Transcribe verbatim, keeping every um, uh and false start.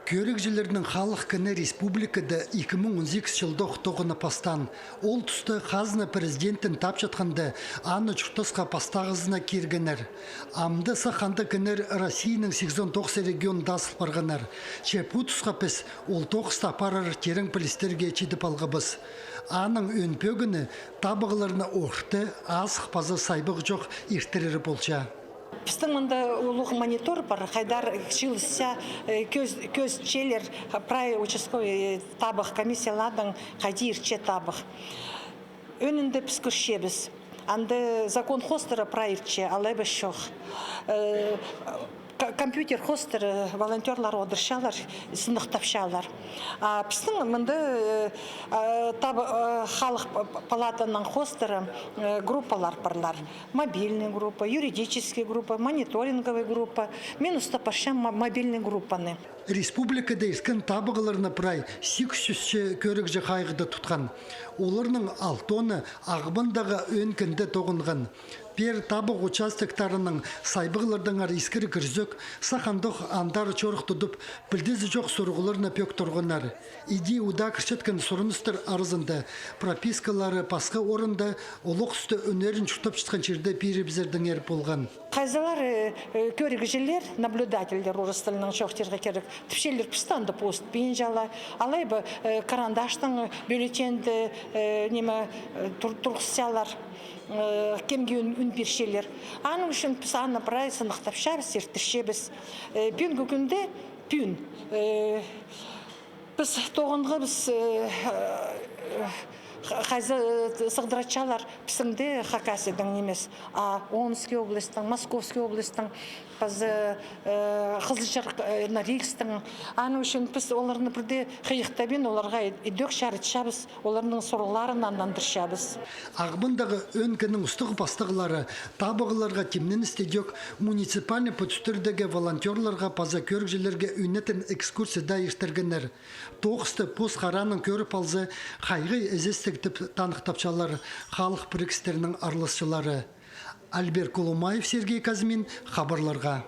Кӧрігҷілернің халых кіні республикада ікі муң он сигіс чылдох тоғынып пастаан. Ол туста хазна президентін тапчатханда, аны чуртасха пастағызына киргеннер. Амды сах андағ кіннер Россияның сигізон тоғыс регионында азыл парғаннар. Че пу тусха піс ол тоғысты апарар тирең пілістерге читіп алғабыс. Аның ӧӧн пӧгіні табығларны орты, азых паза сайбығ чох иртірері полча. Пістің мында улуғ монитор пар, хайдар чыылысча, э, кӧс, кӧсчелер, прай участковый, э, табых комиссияларның хайди иртче табых. Ӧӧнінде піс кӧрчебіс. Анда закон хоостыра прай иртче, алай ба чох. Э, ка-, компьютер хоостыра волонтёрлар одырчалар, сыныхтапчалар. А пістің мында, э, э, таб-, э, халых п-, п-, палатаның хоостыра, э, группалар парлар. Мобильный группа, юридический группа, мониторинговый группа. Мин устап парчам мо-, мобильный группаны. Республикада ирткен табығларны прай сигіс чӱс кӧрігҷі хайығда тутхан. Оларның алтоны Ағбандағы ӧӧн кінде тоғынған. Пеер табығ участоктарының сайбығлардаңар искіріг кӧрзек, сах андох андар чорых тудып, пілдізі чох сурығларны пӧк турғаннар. Иди удаа кірчеткен сурыныстар аразында пропискалары пасха орында, олох ӱстӱ ӱннерін чуртапчатхан чирде пирібізердеңер полған. Хайзылар, э, э, кӧрігҷілер, наблюдательлер, орыс тілінең чоохтирға кирек, тіпчелер, пісті анда постпинчала, алай ба, э, карандаштаң бюллетеньді, э, ниме, э, тур-, турғысчалар, э, кемге ӱн, ӱн пирчелер. Аның ӱчӱн піс аны прай сыныхтапчабыс, иртірчебіс. Э, пӱӱнгі кӱнде, пӱӱн, э, піс тоғынғабыс, э, э, ха-, хайзы, э, сығдыратчалар, пістің дее Хакасиядаң нимес, а Омский областьтың, Московский областьтың, паза, э, Хызылчар, э, Норильсктің. Аның ӱчӱн піс оларны пірдее хыйыхтабин, оларға ид-, идӧк чарытчабыс, оларның сурығларын нандырчабыс. Ағбандағы ӧӧн кіннің устағ-пастағлары табығларға тимненіс идӧк муниципальный пӱдістердегі волонтёрларға паза кӧрігҷілерге ӱнетін экскурсияда иртіргеннер. Тоғысты пос хараанаң кӧріп алза, хайығ ізестіг тіп таныхтапчалар халых пірігістерінің араласчылары. Альберт Колумаев, Сергей Казьмин, хабарларға.